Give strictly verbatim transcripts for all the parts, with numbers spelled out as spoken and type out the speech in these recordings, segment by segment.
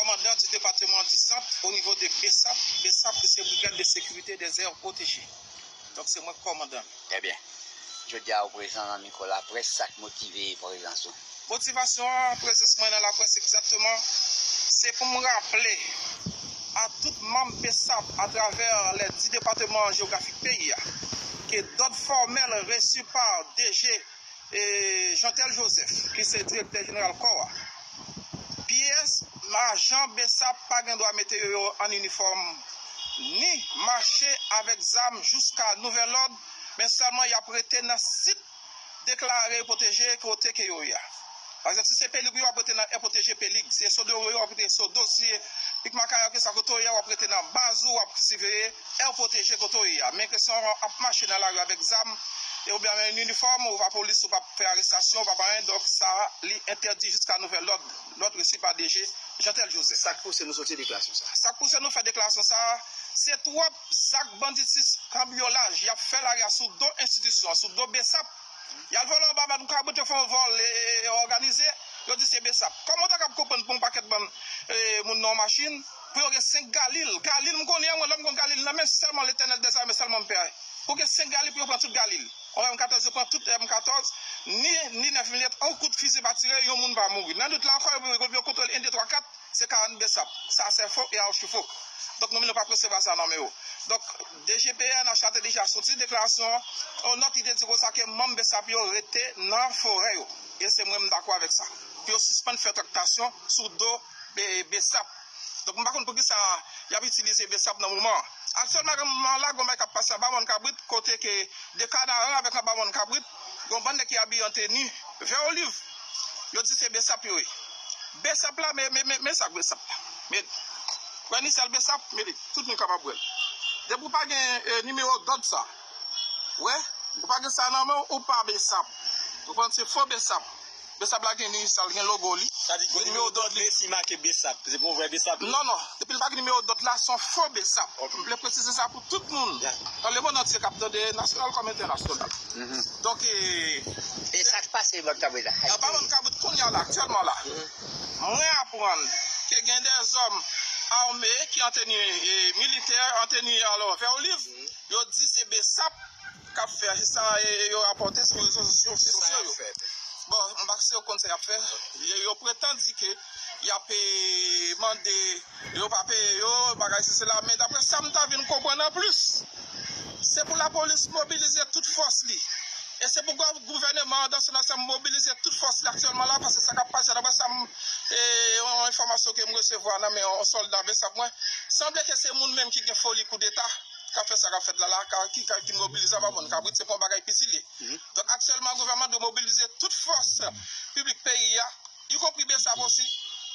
Kòmandan di depatman di Sant o nivo de BSAP. BSAP, se Brigade de Sécurité des Aires Protégées. Donk, se mwen k kòmandan. Trè byen. Jodi a, ou prezan nan mikwo laprès, sa k motive prezans ou? Motivasyon an, prezans mwen nan laprès egzakteman, se pou m raple a tout manm BSAP atravè lè dis depatman jewografik peyi a, ke dòd fòmèl resi pa DG e Jeantel Joseph, ki se direktè jeneral kò a. Pyès ajan BSAP pa gen dwa mete yo an inifòm ni mache avèk zam jiska nouvèl òd, men sèlman y ap rete nan sit deklare e pwoteje kote ke yo ye a. Pa egzanp, si se Pelig, w ap rete nan è pwoteje Pelig. Si se Sodo, w ap rete Sodo. Si Pik Makaya, ke sa kote w ye a, w ap rete nan baz ou, w ap siveye è pwoteje kote w ye a. Men kesyon ap mache nan lari avèk zam, e oubyen avèk inifòm, ou pa polis, ou pa fè arestasyon, ou pa anyen, donk sa, li entèdi jiska nouvèl òd, lòd resi pa DG Jeantel Joseph. Sa k pouse nou soti deklarasyon sa? Sa k pouse nou fè deklarasyon sa, se twòp zak banditis, kanbyolaj, y ap fè lari a sou do enstitisyon an, sou do BSAP. Y al vòlè yon babòn kabrit, yo fè yon vòl, e, e, òganize, yo di se BSAP. Kòman w ta kab konprann pou yon pakèt bann, e, moun nan yon machin, pou yo gen senk galil? Galil, m konnen, mwen, lè m konn galil nan men, se sèlman Letènèl dèzame sèlman m pè. Pou gen senk galil, pou yo pran tout galil. Yon M katòz, yo pran tout M katòz, ni, ni nèf milimèt, yon kout fizi pa tire, yon moun pa mouri. Nan nwit la ankò, yo, yo, yo kontwole en, de, twa, kat, se karant BSAP. Sa se fo e archi fo. Donk, nou menm, nou p ap resevwa sa nan men yo. Donk, DG PNH la te deja soti deklarasyon, yon nòt, li te di konsa ke manm BSAP yo rete nan forè yo. E se mwen, m dakò avèk sa. Pou yo sispann fè traktasyon sou do, e, BSAP. Donk, m pa konn poukisa y ap itilize BSAP nan moman an. Aktyèlman, nan moman an la, gen yon bagay k ap pase anba mòn kabrit, kote ke de Kanaran avèk anba mòn kabrit, gen yon bann nèg ki abiye an teni vè oliv. Yo di se BSAP yo ye. BSAP la, men, men, men, men sa k BSAP la. Men, wè ni sèl BSAP, men li, tout moun kapab wè l. Depi w pa gen, e, nimewo dòd sa, wè, ou pa gen sa nan men w, ou pa BSAP. Ou konprann? Se fo BSAP. BSAP la gen inisal, gen logo li. Sa di, gen nimewo dòd li. Resi make BSAP. Se pou vrè BSAP. Non, non. Depi l pa gen nimewo dòd la, se yon fo BSAP. Ok. M vle presize sa pou tout moun. Ya. Nan lemonn antye k ap tande, nasyonal kòm entènasyonal. Mhm. Donk, e, e sa k pase bòn kabrit la? Anba mòn kabrit kounye a la, aktyèlman la. Mhm. Mwen aprann ke gen de zòm ame ki an teni, e, militè, an teni, alò, vè oliv. Mhm. Yo di se BSAP k ap fè sa, e, e yo rapòte sou rezo sosyo, sosyo yo. Bon, m pa si yo konn sa y ap fè. Yo, yo pretann di ke y ap, e, mande, yo pa peye yo, bagay si sela. Men daprè sa m ta vin konprann anplis, se pou lapolis mobilize tout fòs li. E se pou gou-, gouvèneman an, dans son ansanm, mobilize tout fòs li aktyèlman la, paske sa k ap pase, daprè sa m, e, yon enfòmasyon ke m resevwa nan men yon sòlda BSAP mwen, sanble ke se moun menm ki gen foli koudeta k ap fè sa k ap fèt la, la, ka, ki, ka, ki mobilize anba mòn kabrit, se pa yon bagay piti li ye. Mhm. Donk, aktyèlman, gouvènman dwe mobilize tout fòs piblik peyi a, ikonpri BSAP osi,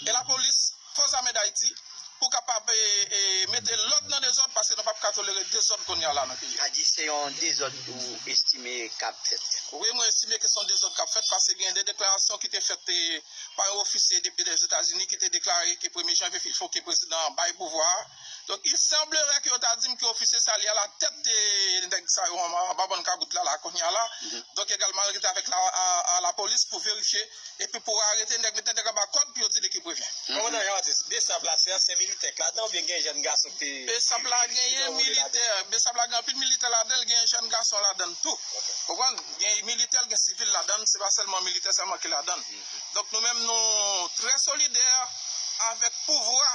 e lapolis, Fòs Ame Dayiti, pou kapab, e, e, mete lòd nan dezòd, paske nou p ap ka tolere dezòd kounye a la nan peyi a. Sa di se yon dezòd ou estime k ap fèt? Wi, mwen estime ke se yon dezòd k ap fèt, paske gen de deklarasyon ki te fèt, e, pa yon ofisye depi Lèzetazini ki te deklare ke premye janvye, il faut que prezidan an bay pouvwa a. Donk, il semblerait que yo ta di m ke ofisye sa li alatèt, e, nèg sa yo anba, anba bòn kabrit la, la, kounye a la. Mhm. Donk, egalman, li rete avèk la, a, a lapolis pou verifye, epi pou arete nèg, mete nèg anba kòd, pou yo di li ki prevyen. Kòmandan Jean Baptiste, BSAP la, se ansyen militè k ladan oubyen gen jèn gason ki te... BSAP la genyen militè, BSAP la gen anpil militè ladan l, gen jèn gason ladan l tou. Ok. Konprann? Gen militè, gen sivil ladan l, se pa sèlman militè sèlman ki ladan l. Mhm. Donk, nou menm, nou trè solidè avèk pouvwa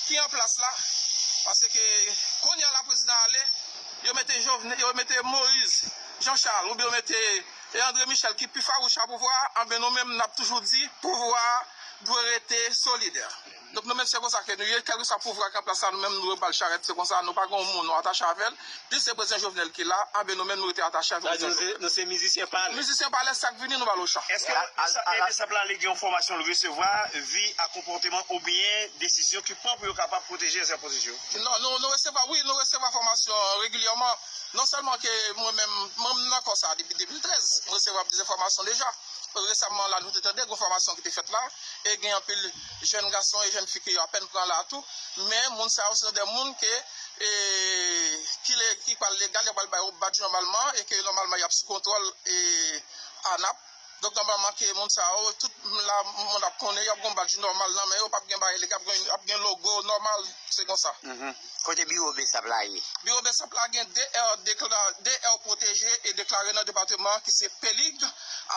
ki an plas la, paske kounye a la prezidan ale, yo mete Jovenel, yo mete Moïse Jean Charles, oubyen yo mete, e, André Michel ki pi fawouch a pouvwa a, anben nou menm, n ap toujou di, pouvwa a dwe rete solidè. Donk, nou menm, se konsa ke nou ye, kèlkeswa pouvwa ki an plas la, nou menm, nou dwe ba l charèt, se konsa, nou pa gen yon moun nou atache avè l, plis se prezidan Jovenel ki la, anben nou menm, nou rete atache avè prezidan Jovenel. Sa di nou se, nou se mizisyen palè. Mizisyen palè, sa k vini, nou ba l ochan. Èske BSAP la, li gen yon fòmasyon l resevwa, vi a konpòteman oubyen desizyon ki pran pou yo kapab pwoteje ansyen pozisyon yo? Non, nou, nou resevwa, wi, nou resevwa fòmasyon regilyèman. Non sèlman ke mwen menm, manm nan kò sa a depi de mil trèz, mwen resevwa plizyè fòmasyon deja. Resaman la, nou te tande gwo fòmasyon ki te fèt la, e gen anpil jèn gason e jèn fi ke yo apèn pran la tou. Men moun sa yo, se de moun ke, e, ki le, ki pral legal, yo pral ba yo badj nòmalman, e ke nòmalman y ap sou kontwòl, e, ANAP. Donk, nòmalman, ke moun sa yo, tout la, moun ap konnen, y ap gen yon badj nòmal nan men yo, p ap gen bagay ilegal, y ap gen, y ap gen logo nòmal, se konsa. Mhm. Kote biwo BSAP la ye? Biwo BSAP la gen de R dekla-, de R pwoteje e deklare nan depatman ki se Pelig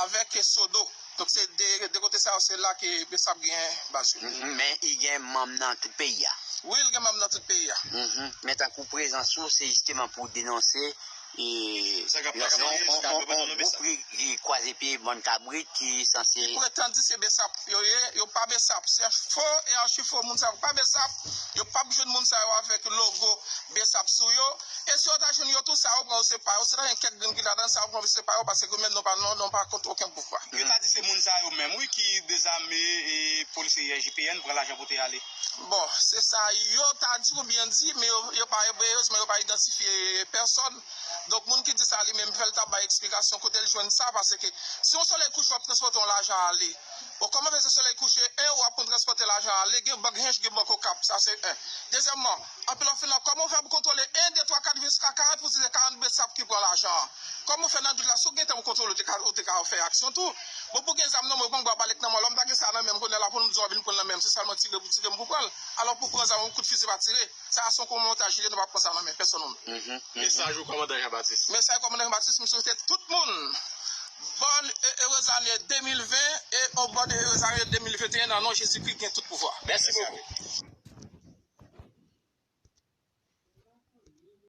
avèk Sodo. Donk, se de, de kote sa yo, se la ke BSAP gen baz yo. Mhm. Men i gen manm nan tout peyi a? Wi, l gen manm nan tout peyi a. Mhm. Men tankou prezans ou, se jisteman pou denonse e sa k ap pase, yon, yon, yon gwoup ki, ki kwaze pye bann kabrit ki sanse. Ki pretann di se BSAP yo ye, yo pa BSAP. Se fo e achi fo, moun sa yo pa BSAP. Yo p ap jwenn moun sa yo avèk logo BSAP sou yo. E si yo ta jwenn yo tou, sa yo pran yo se pa yo. Si ta gen kèk grenn ki ladan, sa yo pran yo se pa yo, paske nou menm nou pa, nou, nou pa kont okenn pouvwa. Yo ta di se moun sa yo menm, wi, ki dezame e polisye I G P N, pran lajan pou te ale. Bon, se sa yo ta di oubyen di, men yo, yo pa, erezman, yo pa idantifye pèsòn. Donk, moun ki di sa li menm, fè l ta bay eksplikasyon kote l jwenn sa, paske si yon solèy kouche w ap transpòte yon lajan ale, bon, kòman fè se solèy kouche, en, w ap konn transpòte lajan ale, gen bank Hinche, gen bank Okap, sa se en. Dezyèmman, anpil lòt fin nan, kòman w fè pou kontwole en, de, twa, kat, jiska karant, pou di se karant BSAP ki pran lajan an? Kòman w fè nan dout la, si w gen tan pou kontwole, ou te ka, ou te ka fè aksyon tou. Bon, pou gen zam nan men w, pran gwa balèt nan men w, lè m ta gen sa nan men m, kounye a la, pou m di w vin pran l nan men m, se sèlman tire, tire m pou pran l. Alò, pou pran zam, yon kout fizi pa tire. Sa a se yon montaj li ye, nou pa pran sa nan men pèsonn moun. Mhm, mhm. Mesaj ou, kòmandan Jean Baptiste? Mesaj kòmandan Jean Baptiste, m swete tout moun bòn e erez ane de mil ven e yon bòn e erez ane de mil venteyen nan non Jezikri ki gen tout pouvwa. Mèsi bokou.